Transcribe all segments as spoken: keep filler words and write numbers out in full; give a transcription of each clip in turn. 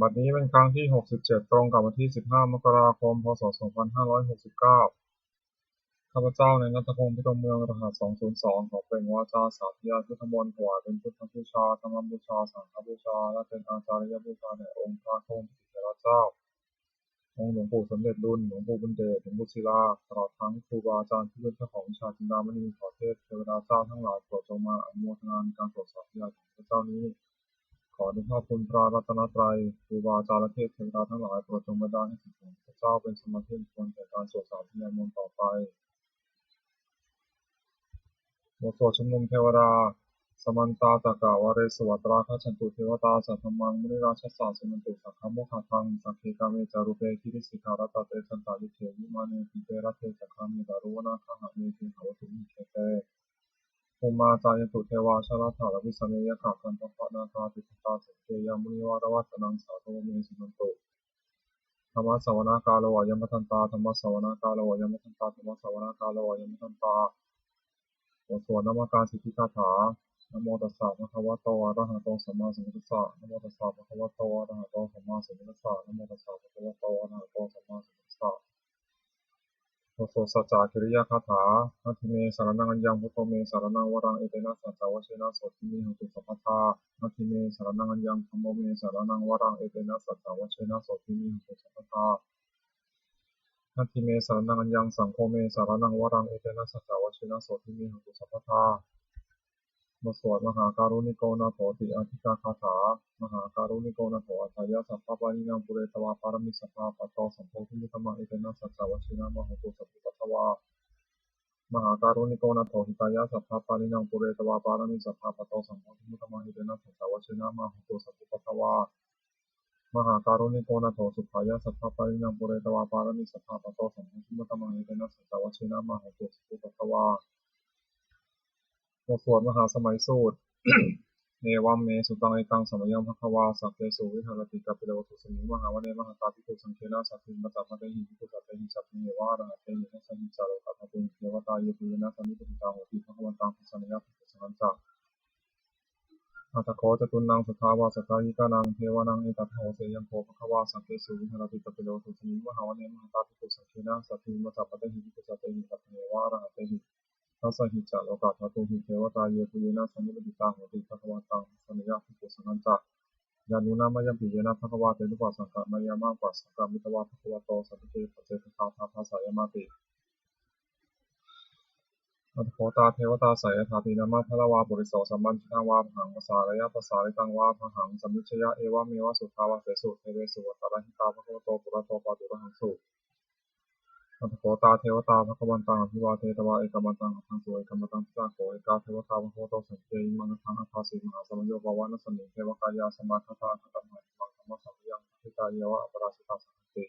บัดนี้เป็นครั้งที่ หกสิบเจ็ด ตรงกับวันที่ สิบห้า มกราคม พ.ศ. สองพันห้าร้อยหกสิบเก้า ข้าพเจ้า นายณัฐพงษ์ พิรมเมือง รหัส สองศูนย์สอง ขอเปล่งวาจาสาธยายพุทธมนต์ ถวายเป็นพุทธบูชา ธรรมบูชา สังฆบูชา และเป็นอาจาริยบูชาแด่องค์พระผู้มีพระภาคเจ้า องค์หลวงปู่สมเด็จลุน หลวงปู่บุญเดช หลวงปู่ศิลา ตลอดทั้งครูบาอาจารย์ผู้เป็นเจ้าของวิชาจินดามณี ขอเทพเทวดาเจ้าทั้งหลายโปรดจงมาอนุโมทนาในการสวดสาธยายของข้าพเจ้านี้ ขออนุภาพคุณพระรัตนตรัย ครูบาอาจารย์และเทพเทวดาทั้งหลายโปรดจงบันดาลให้จิตของข้าพเจ้าเป็นสมาธิอันควรแก่การสวดสาธยายมนต์ต่อไป บทสวดชุมนุมเทวดา Samantā cakkavāḷesu atrāgacchantu devatā, saddhammaṃ munirājassa suṇantu saggamokkhadaṃ. Sagge kāme ca rūpe girisikharataṭe cantalikkhe vimāne, dīpe raṭṭhe ca gāme taruvanagahane gehavatthumhi khette, bhummā cāyantu devā jalathalavisame yakkhagandhabbanāgā, tiṭṭhantā santike yaṃ munivaravacanaṃ sādhavo me suṇantu. Dhammassavanakālo ayam bhadantā, dhammassavanakālo ayam bhadantā, dhammassavanakālo ayam bhadantā. บทสวดนมการสิทธิคาถา Namo tassa bhagavato arahato sammāsambuddhassa. Namo tassa bhagavato arahato sammāsambuddhassa. Namo tassa bhagavato arahato sammāsambuddhassa. บทสวดสัจจกิริยาคาถา Natthi me saraṇaṃ aññaṃ, buddho me saraṇaṃ varaṃ, etena saccavajjena sotthi me hotu sabbadā. Natthi me saraṇaṃ aññaṃ, dhammo me saraṇaṃ varaṃ, etena saccavajjena sotthi me hotu sabbadā. Natthi me saraṇaṃ aññaṃ, saṅgho me saraṇaṃ varaṃ, etena saccavajjena sotthi me hotu sabbadā. บทสวดมหาการุณิโกนาโถติอาทิกาคาถา Mahākāruṇiko nātho atthāya sabbapāṇinaṃ, pūretvā pāramī sabbā patto sambodhimuttamaṃ, etena saccavajjena mā hontu sabbupaddavā. Mahākāruṇiko nātho hitāya sabbapāṇinaṃ, pūretvā pāramī sabbā patto sambodhimuttamaṃ, etena saccavajjena mā hontu sabbupaddavā. Mahākāruṇiko nātho sukhāya sabbapāṇinaṃ, pūretvā pāramī sabbā patto sambodhimuttamaṃ, etena saccavajjena mā hontu sabbupaddavā. บทสวดมหาสมัยสูตร Evaṃ me sutaṃ. Ekaṃ samayaṃ bhagavā sakkesu viharati kapilavatthusmiṃ mahāvane mahatā bhikkhusaṅghena saddhiṃ pañcamattehi bhikkhusatehi sabbeheva arahantehi. Dasahi ca lokadhātūhi devatā yebhuyyena sannipatitā honti bhagavantaṃ dassanāya bhikkhusaṅghañca. Atha kho catunnaṃ suddhāvāsakāyikānaṃ devānaṃ etadavoca: Ayaṃ kho bhagavā sakkesu viharati kapilavatthusmiṃ mahāvane mahatā bhikkhusaṅghena saddhiṃ pañcamattehi bhikkhusatehi sabbeheva arahantehi. Dasahi ca lokadhātūhi devatā yebhuyyena sannipatitā honti bhagavantaṃ dassanāya bhikkhusaṅghañca. Yannūna mayampi yena bhagavā tenupasaṅkameyyāma, upasaṅkamitvā bhagavato santike paccekagāthā bhāseyyāmāti. Atha kho tā devatā seyyathāpi nāma balavā puriso sammiñjitaṃ vā bāhaṃ pasāreyya, pasāritaṃ vā bāhaṃ sammiñjeyya, evameva suddhāvāsesu devesu antarahitā bhagavato purato pāturahaṃsu. Atha kho tā devatā bhagavantaṃ abhivādetvā ekamantaṃ aṭṭhaṃsu. Ekamantaṃ ṭhitā kho ekā devatā bhagavato santike imaṃ gāthaṃ abhāsi: Mahāsamayo pavanasmiṃ, devakāyā samāgatā, āgatamha imaṃ dhammasamayaṃ, dakkhitāyeva aparājitasaṅghanti.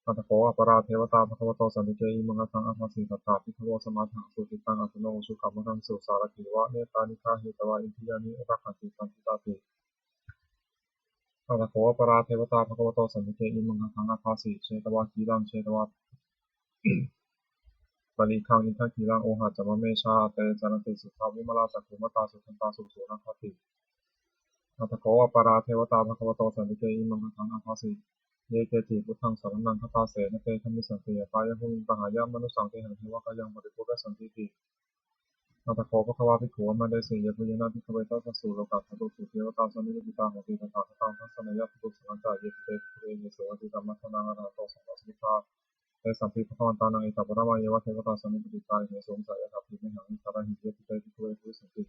Atha kho aparā devatā bhagavato santike imaṃ gāthaṃ abhāsi: Tatra bhikkhavo samādahaṃsu, cittaṃ attano ujukamakaṃsu, sārathīva nettāni gahetvā, indriyāni rakkhanti paṇḍitāti. Atha kho aparā devatā bhagavato santike imaṃ gāthaṃ abhāsi: Chetvā khīlaṃ chetvā palighaṃ, indakhīlaṃ ohaccamanejā, te caranti suddhā vimalā, cakkhumatā sudantā susunāgāti. Atha kho aparā devatā bhagavato santike imaṃ gāthaṃ abhāsi: Ye keci buddhaṃ saraṇaṃ gatāse, na te gamissanti apāyabhūmiṃ, pahāya mānusaṃ dehaṃ, devakāyaṃ paripūressantīti. Atha kho bhagavā bhikkhū āmantesi: Yebhuyyena bhikkhave dasasu lokadhātūsu devatā sannipatitā honti tathāgataṃ dassanāya bhikkhusaṅghañca. Yepi te bhikkhave ahesuṃ atītamaddhānaṃ arahanto sammāsambuddhā, tesampi bhagavantānaṃ etaparamāyeva devatā sannipatitā ahesuṃ, seyyathāpi mayhaṃ etarahi. Yepi te bhikkhave bhavissanti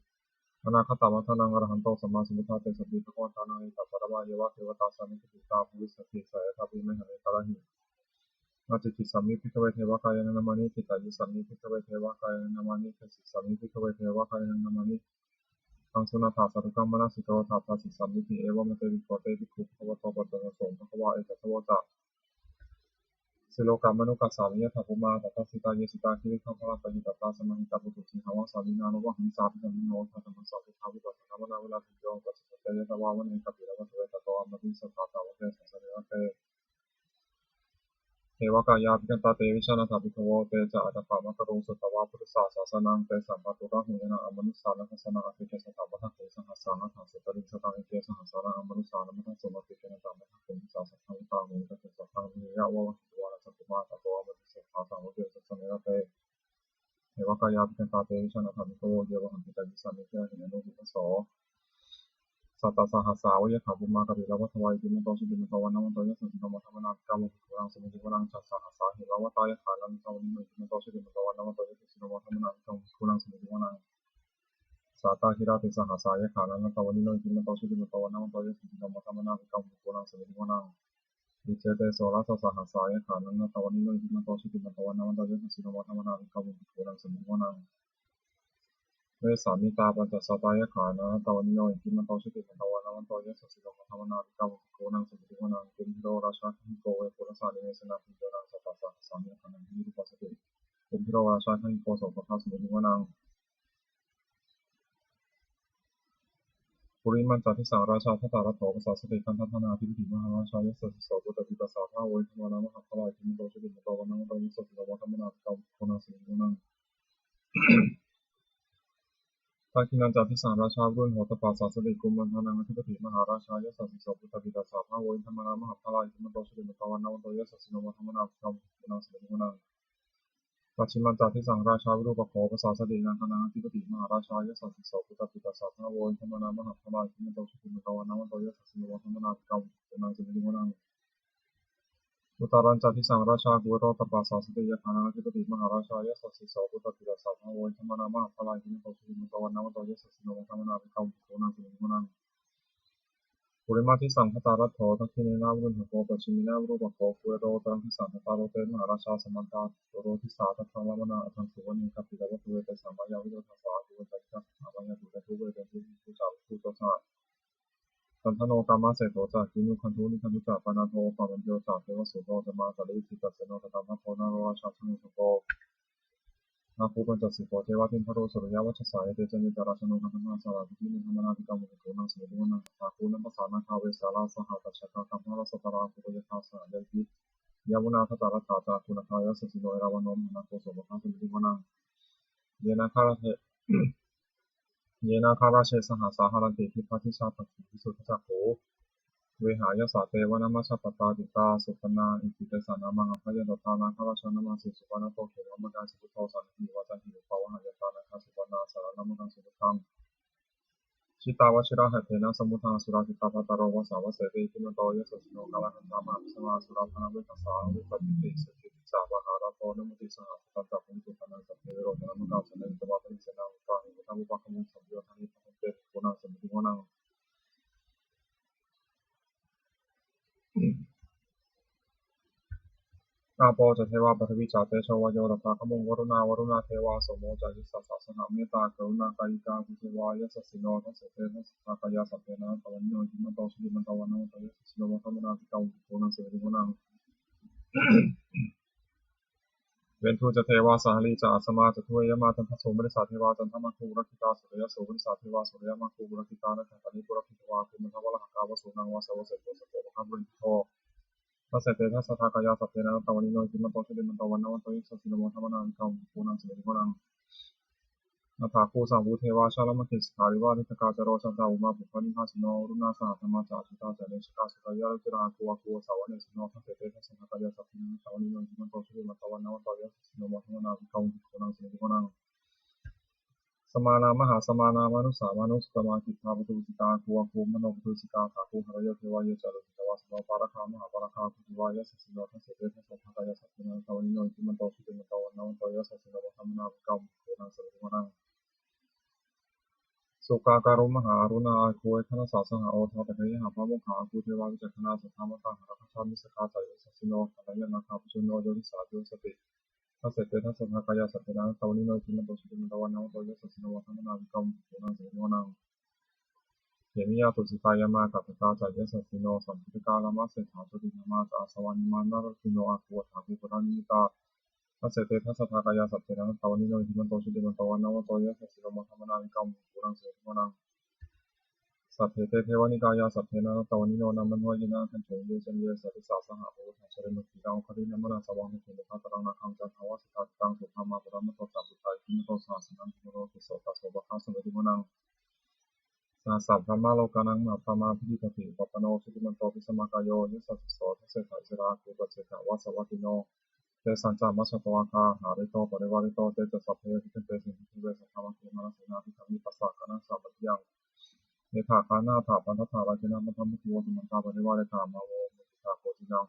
anāgatamaddhānaṃ arahanto sammāsambuddhā, tesampi bhagavantānaṃ etaparamāyeva devatā sannipatitā bhavissanti, seyyathāpi mayhaṃ etarahi. Ācikkhissāmi bhikkhave devakāyānaṃ nāmāni, kittayissāmi bhikkhave devakāyānaṃ nāmāni, desissāmi bhikkhave devakāyānaṃ nāmāni. Taṃ suṇātha sādhukaṃ manasikarotha, bhāsissāmīti. Evaṃ me bhikkhave bhikkhū bhagavato paccassosuṃ. Bhagavā etadavoca: Silokamanukassāmi, yattha bhummā tadassitā, ye sitā girigabbharaṃ, pahitattā samāhitā, puthū sīhāva sallīnā, lomahaṃsābhisambhuno, odātamanasā suddhā, vippasannamanāvilā, bhiyyo pañcasate ñatvā, vane kāpilavatthave, tato āmantayi satthā, sāvake sāsane rate. Devakāyā abhikkantā, te vijānātha bhikkhavo, te ca ātappamakaruṃ, sutvā buddhassa sāsanaṃ. Tesampāturahu ñāṇaṃ, amanussāna dassanaṃ, abhiññāya dassanaṃ, vaḍḍhātuṃ sahassā. aṭṭhāsataṃ aṭṭhasettariṃ sataṃ eke sahassānaṃ amanussānamaddasuṃ. Appeke nānābhāvaṃ cittisataṃ ākaṅkhamānābhāvaṃ ekatesaṃ satthaṃ vihaye, avalokitā vācābhikkhavā bhagavā bhanteti satthā samāvetuṃ. Etaṃ sāvakaṃ devakāyā abhikkantā, te vijānātha bhikkhavo ye vohaṃ kittayissāmi. Gayāyaṃ abhikkantā, āyasmanto viharamati bhikkhū sattasahassā va. Yakkhaṃ bhummā kāpilavatthavā, iddhimanto jutimanto vaṇṇavanto yasassino, modamānā abhikkāmuṃ bhikkhūnaṃ samitiṃ vanaṃ. Chasahassā hemavatā, yakkhā nānattavaṇṇino, iddhimanto jutimanto vaṇṇavanto yasassino, modamānā abhikkāmuṃ bhikkhūnaṃ samitiṃ vanaṃ. Sātāgirā tisahassā, yakkhā nānattavaṇṇino, iddhimanto jutimanto vaṇṇavanto yasassino, modamānā abhikkāmuṃ bhikkhūnaṃ samitiṃ vanaṃ. Iccete soḷasasahassā, yakkhā nānattavaṇṇino, iddhimanto jutimanto vaṇṇavanto yasassino, modamānā abhikkāmuṃ bhikkhūnaṃ samitiṃ vanaṃ. Vessāmittā pañcasatā, yakkhā nānattavaṇṇino, iddhimanto jutimanto vaṇṇavanto yasassino, modamānā abhikkāmuṃ bhikkhūnaṃ samitiṃ vanaṃ. Kumbhīro rājagahiko, vepullassa nivesanaṃ, bhiyyo naṃ satasahassaṃ, yakkhānaṃ payirupāsati. Kumbhīro rājagahiko, sopāga samitiṃ vanaṃ. Purimañca disaṃ rājā dhataraṭṭho pasāsati, gandhabbānaṃ adhipati mahārājā yasassi so. Puttāpi tassa bahavo indanāmā mahabbalā, iddhimanto jutimanto vaṇṇavanto yasassino, modamānā abhikkāmuṃ bhikkhūnaṃ samitiṃ vanaṃ. Dakkhiṇañca disaṃ rājā virūḷho tappasāsati, kumbhaṇḍānaṃ adhipati mahārājā yasassi so. Puttāpi tassa bahavo indanāmā mahabbalā, iddhimanto jutimanto vaṇṇavanto yasassino, modamānā abhikkāmuṃ bhikkhūnaṃ samitiṃ vanaṃ. Pacchimañca disaṃ rājā virūpakkho pasāsati, nāgānaṃ adhipati mahārājā yasassi so. Puttāpi tassa bahavo indanāmā mahabbalā, iddhimanto jutimanto vaṇṇavanto yasassino, modamānā abhikkāmuṃ bhikkhūnaṃ samitiṃ vanaṃ. Uttarañca disaṃ rājā kuvero tappasāsati, yakkhānaṃ adhipati mahārājā yasassi so. Puttāpi tassa bahavo indanāmā mahabbalā, iddhimanto jutimanto vaṇṇavanto yasassino, modamānā abhikkāmuṃ bhikkhūnaṃ samitiṃ vanaṃ. Purimaṃ disaṃ dhataraṭṭho, dakkhiṇena virūḷhako, pacchimena virūpakkho, kuvero uttaraṃ disaṃ. Cattāro te mahārājā samantā caturo disā, daddallamānā aṭṭhaṃsu vane kāpilavatthave. Tesaṃ māyāvino dāsā āgū vañcanikā saṭhā, māyā kuṭeṇḍu veṭeṇḍu viṭū ca viṭuṭo saha. Candano kāmaseṭṭho ca kinnughaṇḍu nighaṇḍu ca, panādo opamañño ca devasūto ca mātali. Cittaseno ca gandhabbo naḷo rājā janesabho, āgū pañcasikho ceva timbarū suriyavacchasā. Ete caññe ca rājāno gandhabbā saha rājubhi, modamānā abhikkāmuṃ bhikkhūnaṃ samitiṃ vanaṃ. Athāgū nābhasā nāgā vesālā saha tacchakā, kambalassatarā kuṭeṇḍu yathā saha ñāṭibhi. Yāmunā dhataraṭṭhā ca āgū nāgā yasassino, erāvaṇo mahānāgo sopāga samitiṃ vanaṃ. Ye nāgarāje, ye nāgarāje sahasā haranti, dibbā dijā pakkhi visuddhacakkhū, vehāyasā te vanamajjhapattā. Citrā supaṇṇā iti tesa nāmaṃ, abhayantadā nāgarājānamāsi. Supaṇṇato khemamakāsi buddho, sāṇhihī vācāhi upavhayantā, nāgā supaṇṇā saraṇamakaṃsu buddhaṃ. Jitā vajirahatthena samuddaṃ asurā sitā, bhātaro vāsavassete iddhimanto yasassino. Kālakañjā mahābhismā asurā dānaveghasā, vepacitti saccavajjā ca pahārādo namucī saha. Satañca pavanito bhaṇāni sabbe, verocanāmakā sannayhitvā baliṃ senaṃ. Udānaṃ uddhamupagamma samayodāni, bhaddante bhikkhūnaṃ samitiṃ vanaṃ. Āpo ca devā paṭhavī ca tejo vāyo tadāgamuṃ, varuṇā vāruṇā devā somo ca yasasā saha. Mettākaruṇākāyikā āgū devā yasassino, dasete dasadhā kāyā sabbe nānattavaṇṇino, iddhimanto jutimanto vaṇṇavanto yasassino, modamānā abhikkāmuṃ bhikkhūnaṃ samitiṃ vanaṃ. Veṇḍū ca devā sahalī ca asamā ca duve yamā, candassūpanisā devā candamāgū purakkhitā, suriyassūpanisā devā suriyamāgū purakkhitā, nakkhattāni purakkhitvā āgū mandavalāhakā, vasūnaṃ vāsavo seṭṭho sakkopāga purindado. Dasete dasadhā kāyā sabbe nānattavaṇṇino, iddhimanto jutimanto vaṇṇavanto yasassino, modamānā abhikkāmuṃ bhikkhūnaṃ samitiṃ vanaṃ. Athāgū sahabhū devā jalamaggisikhāriva, ariṭṭhakā ca rojā ca ummāpupphanibhāsino, varuṇā sahadhammā ca accutā ca anejakā, sūleyyarucirā āgū āgū vāsavanesino. Dasete dasadhā kāyā sabbe nānattavaṇṇino, iddhimanto jutimanto vaṇṇavanto yasassino, modamānā abhikkāmuṃ bhikkhūnaṃ samitiṃ vanaṃ. Samānā mahāsamānā mānusā mānusuttamā, khiḍḍāpadūsikā āgū āgū manopadūsikā, athāgū harayo devā ye ca lohitavāsino, pāragā mahāpāragā āgū devā yasassino. Dasete dasadhā kāyā sabbe nānattavaṇṇino, iddhimanto jutimanto vaṇṇavanto yasassino, modamānā abhikkāmuṃ bhikkhūnaṃ samitiṃ vanaṃ. Sukkā karumhā aruṇā āgū veghanasā saha, odātagayhā pāmokkhā āgū devā vicakkhaṇā, sadāmattā hāragajā missakā ca yasassino, thanayanāgā pajjunno yo disā abhivassati. Dasete dasadhā kāyā sabbe nānattavaṇṇino, iddhimanto jutimanto vaṇṇavanto yasassino, modamānā abhikkāmuṃ bhikkhūnaṃ samitiṃ vanaṃ. Khemiyā tusitā yāmā kaṭṭhakā ca yasassino, sāmādakā lāmaseṭṭhā jotināmā ca āsavā, nimmānaratino āgū athāgū paranimmitā. Dasete dasadhā kāyā sabbe nānattavaṇṇino, iddhimanto jutimanto vaṇṇavanto yasassino, modamānā abhikkāmuṃ bhikkhūnaṃ samitiṃ vanaṃ. Saṭṭhete devanikāyā sabbe nānattavaṇṇino, nāmanvayena āgañchuṃ ye caññe sadisā saha. Pavutthajātimakkhilaṃ oghatiṇṇamanāsavaṃ, dakkhemoghataraṃ nāgaṃ candaṃva sudaṭṭhaṃ, subrahmā paramatto ca puttā iddhimato saha. Sanaṅkumāro tisso ca sopāga samitiṃ vanaṃ. Āsabrahmalokānaṃ mahābrahmābhitiṭṭhati. Upapanno jutimanto bhismākāyo yasassi so. Dasettha issarā āgū paccekavasavattino. Tesañca majjhato āgā hārito parivārito. Te ca sabbe abhikkante sinde deve sabrahmake. Mārasenā abhikkāmi passa kaṇhassa mandiyaṃ. Etha gaṇhatha bandhatha rāgena bandhamatthu vo. Samantā parivāretha mā vo muñcittha koci naṃ.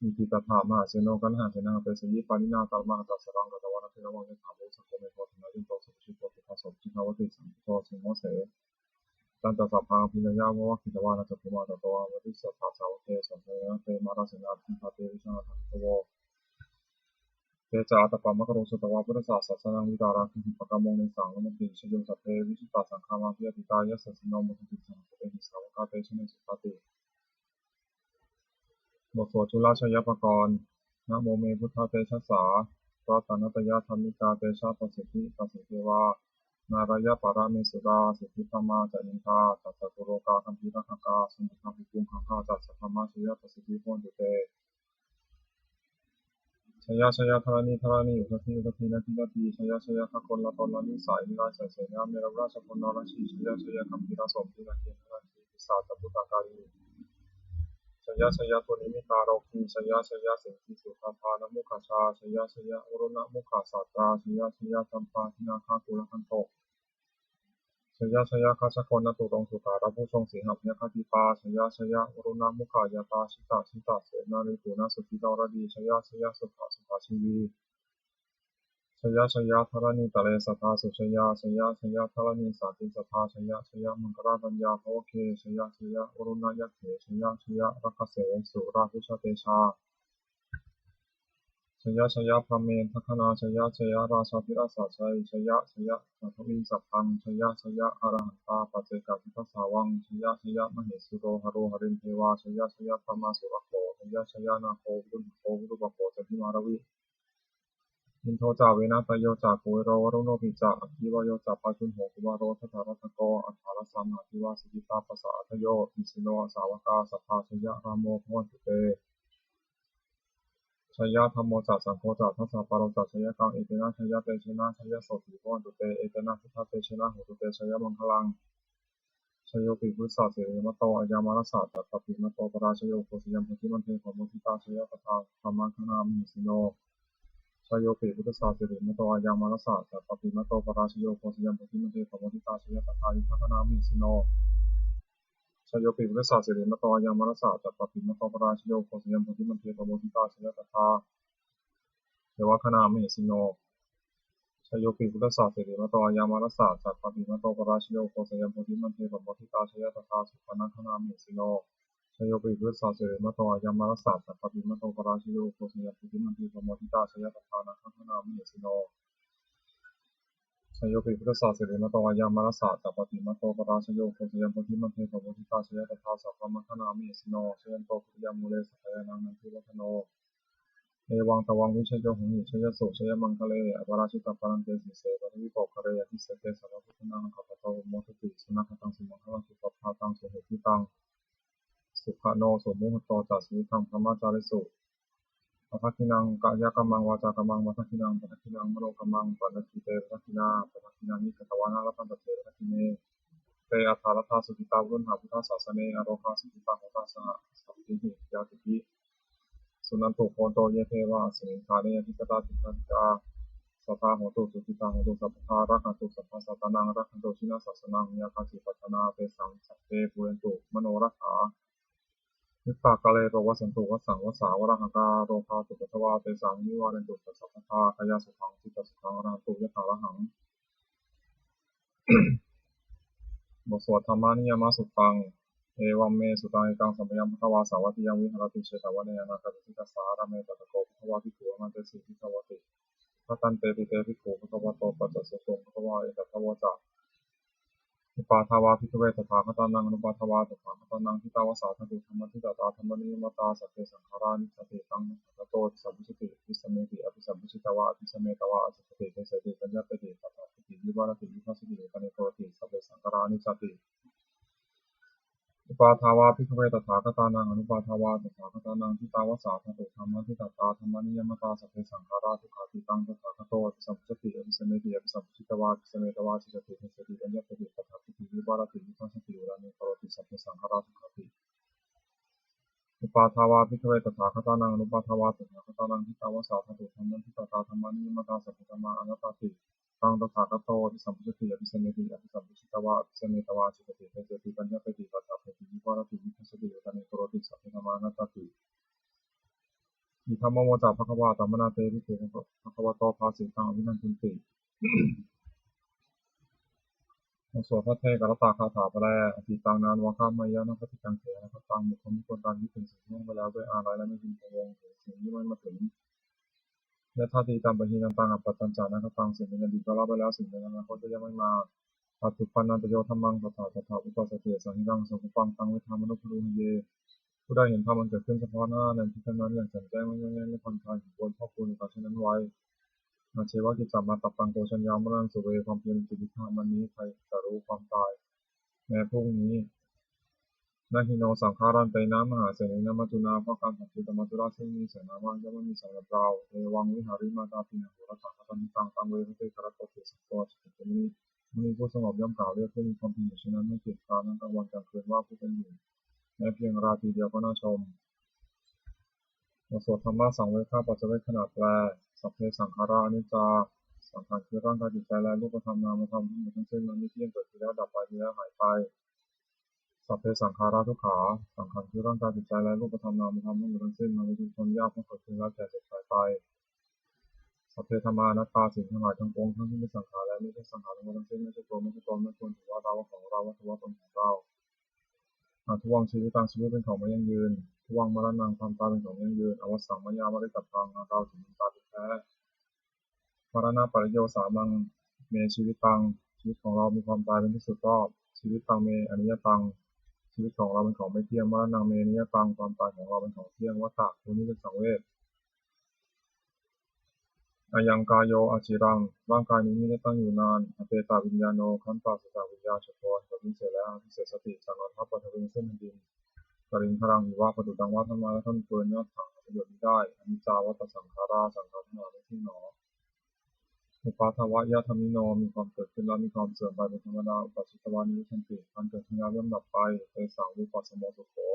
Iti tattha mahāseno kaṇhasenaṃ apesayi. Pāṇinā talamāhacca saraṃ katvāna bheravaṃ. Yathā pāvussako megho thanayanto savijjuko. Tadā so paccudāvatti saṅkuddho asayaṃvase. Tañca sabbaṃ abhiññāya vavakkhitvāna cakkhumā. Tato āmantayi satthā sāvake sāsane rate. Mārasenā abhikkantā te vijānātha bhikkhavo. Te ca ātappamakaruṃ sutvā buddhassa sāsanaṃ. Vītarāgehi pakkāmuṃ nesaṃ lunnamti. Jayo satthā vijitasaṅgāmā bhiyātītā yasassino. Modanti saha bhūtehi sāvakā te janesutāti. บทสวดจุลชัยปกรณ์ Namo me buddhatejasā ratanattayadhammikā tejapasiddhi pasīdevā nārāyaparamesurā siddhibrahmā ca indā ca catulokā gambhīrakkhakā samuddaṃ bhikkhū gahā ca sabrahmajayapasiddhi bhavantu te. Jaya jaya dharaṇi dharaṇī udadhi udadhī nadi nadī. Jaya jaya gaganalatanalanisai nirayasai sailyameranuradhapanarajī. Jaya jaya gambhīrasombhī nāgendarajī pisācabhūtakālī. Jaya jaya dunnimittarogī. Jaya jaya siṅgīsudādānamukhajā. Jaya jaya varuṇamukhasātrā. Jaya jaya campādināgakulagantho. Jaya jaya gajjagaṇaturaṅga sukarabhujaṅga sīhabyagghadīpā. Jaya jaya varuṇamukhayātrā. Jita jita senārī puna suddhi naradī. Jaya jaya sukhā sukhā jīvī. Jaya jaya dharaṇītale sadā sujayā. Jaya jaya dharaṇī sāntin sadā. Jaya jaya maṅkararājaññā bhavagge. Jaya jaya varuṇayakkhe. Jaya jaya rakkhase surabhujatejā. Jaya jaya brahmendagaṇā. Jaya jaya rājādhirājasājjai. Jaya jaya sadhāvī saddhaṃ. Jaya jaya arahantā paccekabuddhasāvaṃ. Jaya jaya mahesuro haro harindevā. Jaya jaya brahmā surakkho. Jaya jaya nāgo viruḷhako virūpakkho candimā ravi. Indo ca venateyyo ca kuvero varuṇopi ca. Aggi vāyo ca pājuṇho kumāro dhataraṭṭhako. Aṭṭhārasa mahādevā siddhitāpasa-ādayo. Isino sāvakā sabbā jaya rāmo bhavantu te. Jaya dhammo ca saṅgho ca dasapālo ca jayakaṃ. Etena jayatejena jayasotthī bhavantu te. Etena buddhatejena hotu te jayamaṅgalaṃ. Jayopi buddhassa sirīmato ayaṃ mārassa ca pāpimato parājayo. Ugghosayaṃ bodhimaṇḍe pamoditā jaya tadā brahmagaṇā mahesino. Jayopi buddhassa sirīmato ayaṃ mārassa ca pāpimato parājayo. Ugghosayaṃ bodhimaṇḍe pamoditā jaya tadā indā gaṇā mahesino. Jayopi buddhassa sirīmato ayaṃ mārassa ca pāpimato parājayo. Ugghosayaṃ bodhimaṇḍe pamoditā jaya tadā devagaṇā mahesino. Jayopi buddhassa sirīmato ayaṃ mārassa ca pāpimato parājayo. Ugghosayaṃ bodhimaṇḍe pamoditā jaya tadā supaṇṇagaṇā mahesino. Jayopi buddhassa sirīmato ayaṃ mārassa ca pāpimato parājayo. Ugghosayaṃ bodhimaṇḍe pamoditā jaya tadā nāgagaṇā mahesino. Jayopi buddhassa sirīmato ayaṃ mārassa ca pāpimato parājayo. Ugghosayaṃ bodhimaṇḍe pamoditā jaya tadā sabrahmagaṇā mahesino. Jayanto bodhiyā mūle sakyānaṃ nandivaḍḍhano. Evaṃ tvaṃ vijayo hohi jayassu jayamaṅgale. Aparājitapallaṅke sīse paṭhavipokkhare abhiseke sabbabuddhānaṃ aggappatto pamodati. Sunakkhattaṃ sumaṅgalaṃ supabhātaṃ suhuṭṭhitaṃ. Sukhaṇo sumuhutto ca suyiṭṭhaṃ brahmacārisu. Padakkhiṇaṃ kāyakammaṃ vācākammaṃ padakkhiṇaṃ padakkhiṇaṃ manokammaṃ paṇidhī te padakkhiṇā. Padakkhiṇāni katvāna labhantatthe padakkhiṇe. Te atthaladdhā sukhitā hotu buddhasāsane. Arogā sukhitā hotha saha sabbehi ñātibhi. Suṇantu bhonto ye devā asmiṃ ṭhāne adhigatā cittakrittā. Sadā hontu sukhitā hontu sabbadā rakkhantu sabbasattānaṃ rakkhantu jinasāsanaṃ. Yā kāci patthanā tesaṃ sabbe pūrentu manorathā. Yuttakāle pavassantu vassaṃ vassā valāhakā. Rogā cupaddavā tesaṃ nivārentu ca sabbadā. Kāyasukhaṃ cittisukhaṃ arahantu yathārahaṃ. บทสวด Dhammaniyāmasuttaṃ. Evaṃ me sutaṃ. Ekaṃ samayaṃ bhagavā sāvatthiyaṃ viharati jetavane anāthapiṇḍikassa ārāme. Tatra kho bhagavā bhikkhū āmantesi bhikkhavoti. Bhadanteti te bhikkhū bhagavato paccassosuṃ. Bhagavā etadavoca. Uppādā vā bhikkhave tathāgatānaṃ anuppādā vā tathāgatānaṃ ṭhitā va sā dhātu dhammaṭṭhitatā dhammaniyāmatā. Sabbe saṅkhārā aniccāti. Taṃ nattha tato sampajjati. Abhisameti abhisamajjitvā abhisametvā accappati. Deseti paññapeti paṭṭhapeti vivarati vibhajati uttānīkaroti. Sabbe saṅkhārā aniccāti. Uppādā vā bhikkhave tathāgatānaṃ anuppādā vā tathāgatānaṃ, ṭhitā va sā dhātu dhammaṭṭhitatā dhammaniyāmatā, sabbe saṅkhārā dukkhāti. Taṃ tathāgato abhisambujjhati abhisameti, abhisambujjhitvā abhisametvā ācikkhati deseti paññapeti paṭṭhapeti vivarati vibhajati udaṇīkaroti, sabbe saṅkhārā dukkhāti. Uppādā vā bhikkhave tathāgatānaṃ anuppādā vā tathāgatānaṃ, ṭhitā va sā dhātu dhammaṭṭhitatā dhammaniyāmatā, sabbe dhammā anattāti. Taṃ tathāgato abhisambujjhati abhisameti, abhisambujjhitvā abhisametvā ācikkhati deseti paññapeti paṭṭhapeti vivarati vibhajati udaṇīkaroti, sabbe dhammā anattāti. Idamavoca bhagavā. Attamanā te bhikkhū bhagavato bhāsitaṃ abhinandunti. บทสวดภัทเทกรัตตคาถาแปล Atītaṃ nānvāgameyya, anāgataṃ ca anāgataṃ, บุคคลไม่ควรการคิดถึงสิ่งที่ล่วงไปแล้วด้วยอาลัย และไม่พึงพะวงถึงสิ่งที่ไม่มาถึง Yadatītampahīnantaṃ, appattañca anāgataṃ, สิ่งเป็นอดีตก็ละไปแล้ว สิ่งเป็นอนาคตก็ยังไม่มา Paccuppannañca yo dhammaṃ, tattha tattha uppajjati, asahīnaṃ asaṅkuppaṃ, taṃ viddhā manubrūhaye. ผู้ใดเห็นธรรมอันเกิดขึ้นเฉพาะหน้าในที่นั้นๆ อย่างแจ่มแจ้ง ไม่ง่อนแง่น ไม่คลอนแคลน ควรพอกพูนในการเช่นนั้นไว้ Ajjeva kiccamātappaṃ, ko jaññā maraṇaṃ suve, ความเพียรเป็นกิจที่ห้าม วันนี้ใครจะรู้ความตายแม้พรุ่งนี้ Na hi no saṅgarantena, mahāsenena maccunā, เพราะการผัดเพี้ยนกับมัจจุราชซึ่งมีเสนามาก ย่อมไม่มีสำหรับเรา Evaṃ vihārimātāpiṃ, ahorattamatanditaṃ, taṃ ve bhaddekarattoti, santo ācikkhate muni. มุนีผู้สงบย่อมกล่าวเรียกผู้มีความเพียรอยู่เช่นนั้น ไม่เกียจคร้านทั้งกลางวันกลางคืน ว่าผู้เป็นอยู่แม้เพียงราตรีเดียวก็น่าชม บทสวดธรรมสังเวคปัจจเวกขณะแปล Sabbe saṅkhārā aniccā, สังขารคือร่างกายจิตใจและรูปธรรมนามธรรมทั้งหมดทั้งสิ้น มันไม่เที่ยง เกิดขึ้นแล้วดับไป มีแล้วหายไป Sabbe saṅkhārā dukkhā, สังขารคือร่างกายจิตใจและรูปธรรมนามธรรมทั้งหมดทั้งสิ้น มันเป็นทุกข์ทนยาก เพราะเกิดขึ้นแล้วแก่เจ็บตายไป Sabbe dhammā anattā, สิ่งทั้งหลายทั้งปวง ทั้งที่เป็นสังขารและไม่ใช่สังขารทั้งหมดทั้งสิ้น ไม่ใช่ตัว ไม่ใช่ตน ไม่ควรถือว่าเรา ว่าของเรา ว่าตัว ว่าตนของเรา Adhuvaṃ jīvitaṃ, ชีวิตเป็นของไม่ยั่งยืน Dhuvaṃ maraṇaṃ, ความตายเป็นของยั่งยืน Avassaṃ mayā maritabbaṃ, อันเราจะต้องตายเป็นแท้ Maraṇapariyosānaṃ me jīvitaṃ, ชีวิตของเรามีความตายเป็นที่สุดรอบ Jīvitaṃ me aniyataṃ, ชีวิตของเราเป็นของไม่เที่ยง Maraṇaṃ me niyataṃ, ความตายของเราเป็นของเที่ยง Vata, ควรที่จะสังเวช Ayaṃ kāyo aciraṃ, ร่างกายนี้มิได้ตั้งอยู่นาน Apetaviññāṇo, ครั้นปราศจากวิญญาณ Chuḍḍho, อันเขาทิ้งเสียแล้ว Adhisessati, จักนอนทับ Paṭhaviṃ, ซึ่งแผ่นดิน Kaliṅgaraṃ iva, ประดุจดังว่าท่อนไม้และท่อนฟืน Natthaṃ, หาประโยชน์มิได้ Aniccā vata saṅkhārā, สังขารทั้งหลายไม่เที่ยงหนอ Uppādavayadhammino, มีความเกิดขึ้นแล้วมีความเสื่อมไปเป็นธรรมดา Uppajjitvā nirujjhanti, ครั้นเกิดขึ้นแล้วย่อมดับไป Tesaṃ vūpasamo sukho,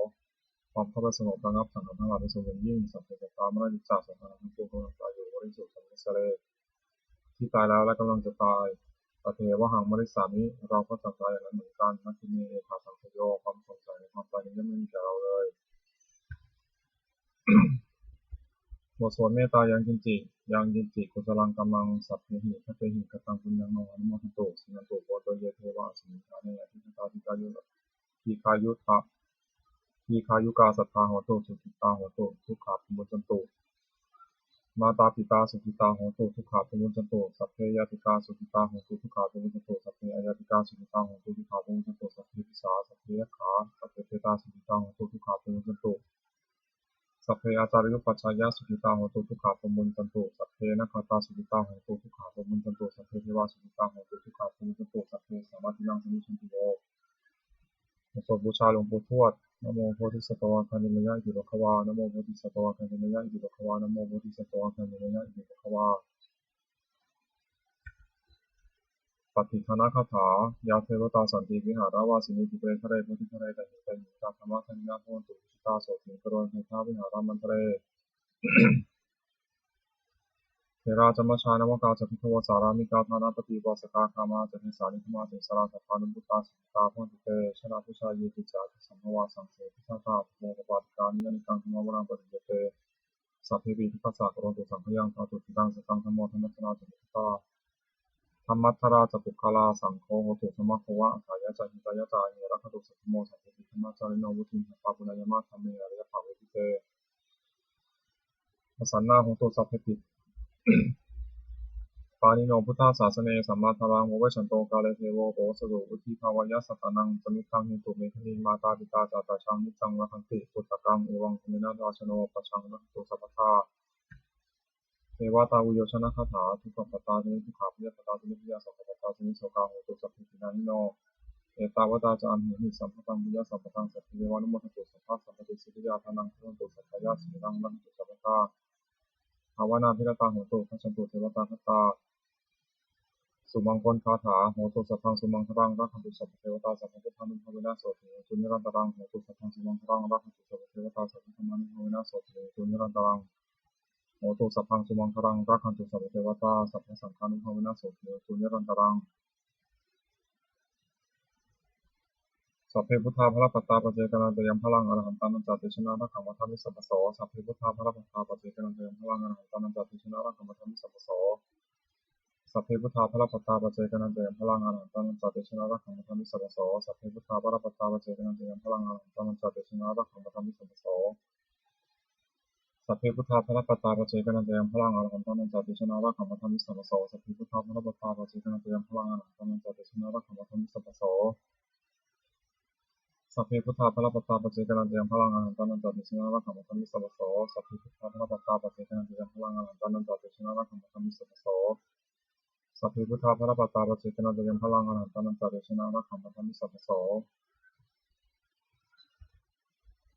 ความเข้าไปสงบระงับสังขารทั้งหลายเป็นสุขอย่างยิ่ง Sabbe sattā mariṃsu ca, สัตว์ทั้งหลายทั้งปวงกำลังตายอยู่ Mariṃsu ca marissare, ที่ตายแล้วและกำลังจะตาย Tathevāhaṃ marissāmi, เราก็จะตายอย่างนั้นเหมือนกัน Natthi me ettha saṃsayo, ความสงสัยในความตายนี้ย่อมไม่มีแก่เราเลย บทสวดเมตตา Yaṅkiñci, yaṅkiñci kusalaṃ kammaṃ, sabbehi katehi kataṃ puññaṃ no anumodantu, suṇantu bhonto ye devā asmiṃ ṭhāne adhigatā, dīghāyu dīghāyutā, dīghāyukā sadā hontu, sukhitā hontu, dukkhā pamuñcantu. Mātāpitā sukhitā hontu, dukkhā pamuñcantu. Sabbe ñātikā sukhitā hontu, dukkhā pamuñcantu. Sabbe aññātikā sukhitā hontu, dukkhā pamuñcantu. Sabbe pisā, sabbe yakkhā, sabbe petā sukhitā hontu, dukkhā pamuñcantu. Sabbe ācariyupajjhāyā sukhitā hontu, dukkhā pamuñcantu. Sabbe nakkhattā sukhitā hontu, dukkhā pamuñcantu. Sabbe devā sukhitā hontu, dukkhā pamuñcantu. Sabbe sampattīnaṃ samijjhantu vo. บทสวดบูชาหลวงปู่ทวด Namo bodhisatto āgantimāya iti bhagavā. Namo bodhisatto āgantimāya iti bhagavā. Namo bodhisatto āgantimāya iti bhagavā. Pattidānagāthā. Yā devatā santi vihāravāsinī, dīpe khere bodhighare tahiṃ tahiṃ, tā dhammadānena bhavantu pūjitā, sotthiṃ karontedha vihāramaṇḍale. Therā ca majjhā navakā ca bhikkhavo, sārāmikā dānapatī upāsakā, gāmā ca desā nigamā ca issarā, sappāṇabhūtā sukhitā bhavantu te. Jalābujā yepi ca aṇḍasambhavā, saṃsedajātā athavopapātikā, niyyānikaṃ dhammavaraṃ paṭicca te, sabbepi dukkhassa karontu saṅkhayaṃ. Ṭhātu ciraṃ sataṃ dhammo, dhammaddharā ca puggalā, dhammaddharā ca puggalā, saṅgho hotu samaggo va, atthāya ca hitāya ca. Amhe rakkhatu saddhammo, sabbepi dhammacārino, vuḍḍhiṃ sampāpuṇeyyāma, dhamme ariyappavedite. Pasannā hontu sabbepi pāṇino buddhasāsane, sammā dhāraṃ pavecchanto kāle devo pavassatu. Vuḍḍhibhāvāya sattānaṃ samiddhaṃ netu medaniṃ, mātā pitā ca atrajaṃ niccaṃ rakkhanti puttakaṃ, evaṃ dhammena rājāno pajaṃ rakkhantu sabbadā. Devatāuyyojanagāthā. Dukkhappattā ca niddukkhā, bhayappattā ca nibbhayā, sokappattā ca nissokā, hontu sabbepi pāṇino. Ettāvatā ca amhehi sambhataṃ puññasampadaṃ sabbe devānumodantu sabbasampattisiddhiyā. Dānaṃ dadantu saddhāya sīlaṃ rakkhantu sabbadā bhāvanābhiratā hontu gacchantu devatāgatā. Sumaṅgalagāthā. Hotu sabbaṃ sumaṅgalaṃ rakkhantu sabbadevatā sabbabuddhānubhāvena sotthī hontu nirantaraṃ. Hotu sabbaṃ sumaṅgalaṃ rakkhantu sabbadevatā sabbadhammānubhāvena sotthī hontu nirantaraṃ. Hotu sabbaṃ sumaṅgalaṃ rakkhantu sabbadevatā sabbasaṅghānubhāvena sotthī hontu nirantaraṃ. Sabbe buddhā balappattā paccekānañca yaṃ balaṃ arahantānañca tejena rakkhaṃ bandhāmi sabbaso. Sabbe buddhā balappattā paccekānañca yaṃ balaṃ arahantānañca tejena rakkhaṃ bandhāmi sabbaso. Sabbe buddhā balappattā paccekānañca yaṃ balaṃ arahantānañca tejena rakkhaṃ bandhāmi sabbaso. Sabbe buddhā balappattā paccekānañca yaṃ balaṃ arahantānañca tejena rakkhaṃ bandhāmi sabbaso. Sabbe buddhā balappattā paccekānañca yaṃ balaṃ arahantānañca tejena rakkhaṃ bandhāmi sabbaso. Sabbe buddhā balappattā paccekānañca yaṃ balaṃ arahantānañca tejena rakkhaṃ bandhāmi sabbaso. Sabbe buddhā balappattā paccekānañca yaṃ balaṃ arahantānañca tejena rakkhaṃ bandhāmi sabbaso. Sabbe buddhā balappattā paccekānañca yaṃ balaṃ arahantānañca tejena rakkhaṃ bandhāmi sabbaso. Sabbe buddhā balappattā paccekānañca yaṃ balaṃ arahantānañca tejena rakkhaṃ bandhāmi sabbaso.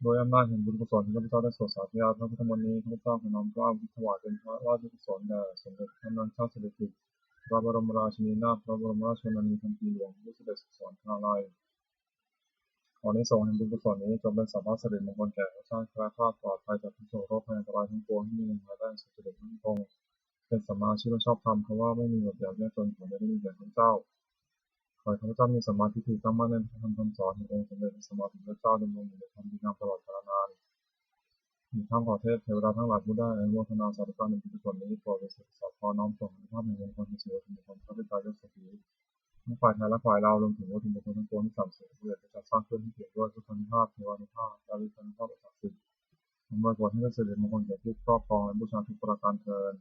ด้วยอำนาจแห่งบุญกุศลที่ข้าพเจ้าได้สวดสาธยายพระพุทธมนต์นี้ ข้าพเจ้าขอน้อมเกล้าถวายเป็นพระราชกุศลแด่สมเด็จพระนางเจ้าสิริกิติ์ พระบรมราชินีนาถ พระบรมราชชนนีพันปีหลวง ผู้เสด็จสู่สวรรคาลัย ขออานิสงส์แห่งบุญกุศลนี้จงเป็นสัพพะสิริมงคลแก่ข้าพเจ้า แคล้วคลาดปลอดภัยจากทุกข์โศกโรคภัยอันตรายทั้งปวง ให้มีเงินทองและสุขสิริมั่นคง เป็นสัมมาอาชีพอันชอบธรรม เพราะว่าไม่มีอดอยากยากจน ขออย่าได้มีแก่ข้าพเจ้า ขอให้ข้าพเจ้ามีสัมมาทิฏฐิตั้งมั่นในพระธรรมคำสอนแห่งองค์สมเด็จพระสัมมาสัมพุทธเจ้า ดำรงอยู่ในธรรมดีงามตลอดกาลนาน อีกทั้งขอเทพเทวดาทั้งหลายผู้ได้อนุโมทนาสาธุการในบุญกุศลนี้ โปรดเป็นสิริสาครน้อมส่งอานุภาพแห่งมงคลสู่วัตถุมงคลพระปิดตายอดเศรษฐี ทั้งฝ่ายไทยและฝ่ายลาว รวมถึงวัตถุมงคลทั้งปวงที่สามสิบเอ็ดได้จัดสร้างขึ้นให้เปี่ยมด้วยพุทธานุภาพ เทวานุภาพ และฤทธานุภาพอันศักดิ์สิทธิ์ อำนวยผลให้เป็นสิริมงคลแก่ผู้ครอบครองและบูชาทุกประการเทอญ